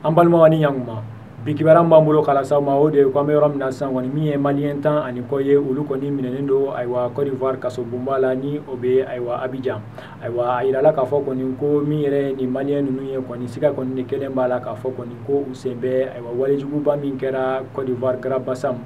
An balimaw ni ɲankuma, bi kibaruya b'an bolo k'a lase aw ma, o de ye ko an bɛ yɔrɔ min na sisan kɔni, min ye Malien 10 ani kɔ ye, olu kɔni minɛnen don, ayiwa, Côte d'Ivoire kasobonba la, ni o bɛ, ayiwa, Abidjan. Ayiwa, a yirala k'a fɔ kɔni ko min yɛrɛ ye nin Malien ninnu ye kɔni, siga kɔni de kelen b'a la k'a fɔ kɔni ko u sen bɛ, ayiwa, walejuguba min kɛra Côte d'Ivoire Grand-Bassam,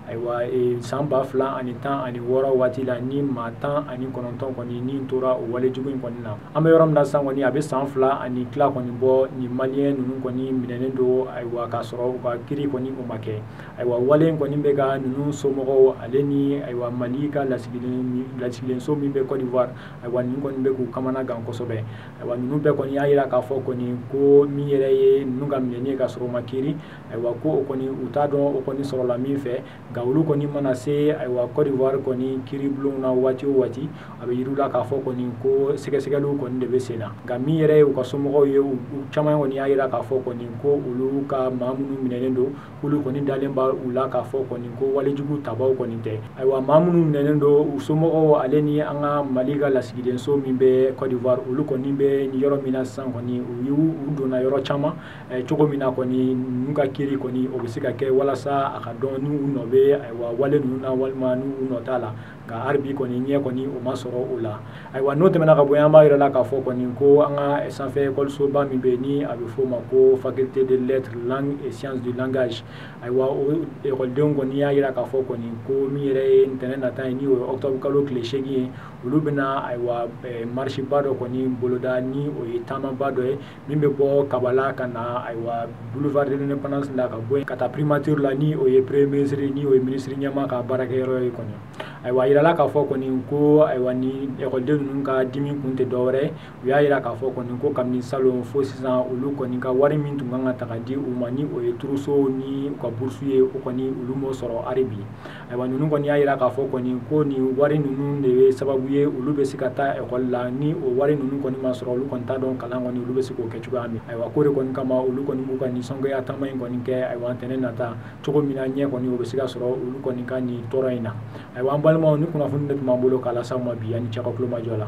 ayiwa, san 2016 waati la, ni maa 19 kɔni ni tora o walejugu in kɔni na. An bɛ yɔrɔ min na sisan kɔni, a bɛ san 2 ani tila kɔni bɔ, nin Malien ninnu kɔni minɛnen don, ayiwa, k'a sɔrɔ u ka kiiri kɔni o ma kɛ. Ayiwa, wale in kɔni bɛ ka ninnu somɔgɔw ale ni, ayiwa, Mali ka lasigidenso min bɛ Côte d'Ivoire, ayiwa, ninnu kɔni bɛ k'u kamana gan kosɛbɛ. Ayiwa, ninnu bɛɛ kɔni y'a jira k'a fɔ kɔni ko min yɛrɛ ye ninnu ka minɛni ye ka sɔrɔ u ma kiiri, ayiwa, ko o kɔni u t'a dɔn o kɔni sɔrɔla min fɛ. Nka olu kɔni mana se, ayiwa, Côte d'Ivoire kɔni kiiribulonw na waati o waati, a bɛ yir'u la k'a fɔ kɔni ko sɛgɛsɛgɛliw kɔni de bɛ sen na. Nka min yɛrɛ ye u ka somɔgɔw ye, u caman kɔni y'a jira k'a fɔ kɔni ko olu ka maa minnu minɛnen don, k'olu kɔni dalen b'a u la k'a fɔ kɔni ko walejugu tabaw kɔni tɛ. Ayiwa, maa minnu minɛnen don, u somɔgɔw ale ni an ka Mali ka lasigidenso min bɛ Côte d'Ivoire, olu kɔni bɛ yɔrɔ min na sisan kɔni, u y'u u donna yɔrɔ caman cogo min na kɔni, ninnu ka kiiri kɔni o bɛ se ka kɛ walasa a ka dɔn ni u nɔ bɛ, ayiwa, wale ninnu na walima ni u nɔ t'a la. Nka hali bi kɔni, ɲɛ kɔni o ma sɔrɔ o la. Ayiwa, n'o tɛmɛna ka bɔ yen, an b'a yira la k'a fɔ kɔni ko an ka sanfɛ ekɔlisoba min bɛ yen, ni a bɛ f'o ma ko Faculté de lettres, langues et sciences du langage, ayiwa, o ekɔlidenw kɔni y'a yira k'a fɔ kɔni ko min yɛrɛ ye ntɛnɛn nata ye, ni o ye octobre kalo tile 8 ye, olu bɛna, ayiwa, marche ba dɔ kɔni boloda, ni o ye taamaba dɔ ye min bɛ bɔ Kabala ka na, ayiwa, boulevard de l'Indépendance la, ka bɔ yen ka taa primature la, ni o ye premier ministre, ni o ye ministre ɲɛmaa ka baarakɛyɔrɔ ye kɔni. Ayiwa, a yirala k'a fɔ kɔni ko, ayiwa, ni ekɔliden ninnu ka dimi kun tɛ dɔwɛrɛ, u y'a yira k'a fɔ kɔni ko kabini salon fo sisan, olu kɔni ka wari min tun kan ka ta ka di u ma, ni o ye trousseau ni u ka bourse ye, o kɔni olu m'o sɔrɔ hali bi. Ayiwa, ninnu kɔni y'a yira k'a fɔ kɔni ko nin wari ninnu de ye sababu ye olu bɛ se ka taa ekɔli la. Ni o wari ninnu kɔni ma sɔrɔ, olu kɔni t'a dɔn kalan kɔni olu bɛ se k'o kɛ cogoya min. Ayiwa, k'o de kɔni kama olu kɔni b'u ka nisɔngoya taama in kɔni kɛ, ayiwa, ntɛnɛn nata, cogo min na ɲɛ kɔni o bɛ se ka sɔrɔ olu kɔni ka nin tɔɔrɔ in na. Ayiwa, an balimaw, ni kunnafoni de tun b'an bolo k'a lase aw ma bi. Yanni cɛ ka tulomajɔ la.